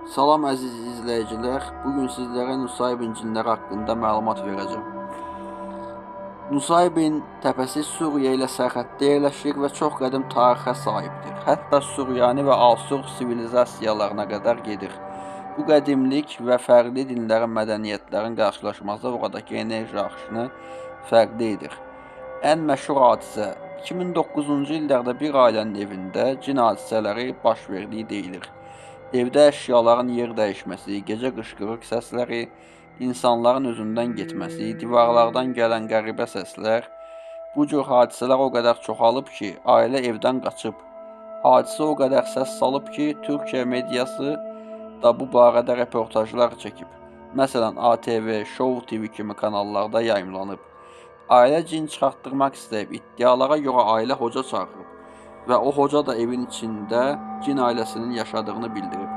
Salam əziz izləyicilər. Bu gün sizlərə Nusaybin cinləri haqqında məlumat verəcəm. Nusaybin təpəsi Suriya ilə sərhəddə yerləşir və çox qədim tarixə sahibdir. Hətta Suryani və Asur sivilizasiyalarına qədər gedir. Bu qədimlik və fərqli dinlərin, mədəniyyətlərin qarşılaşması oradakı enerji axışını fərqli edir. Ən məşhur hadisə 2009-cu illərdə bir ailənin evində cin hadisələri baş verdiyi deyilir. Evdə əşyaların yer dəyişməsi, gecə qışqırıq səsləri, insanların özündən getməsi, divarlardan gələn qəribə səslər, bu cür hadisələr o qədər çoxalıb ki, ailə evdən qaçıb. Hadisə o qədər səs salıb ki, Türkiyə mediası da bu barədə reportajlar çəkib. Məsələn, ATV, Show TV kimi kanallarda yayımlanıb. Ailə cin çıxartdırmaq istəyib. İddialara görə ailə hoca çağırıb və o hoca da evin içində cin ailəsinin yaşadığını bildirib.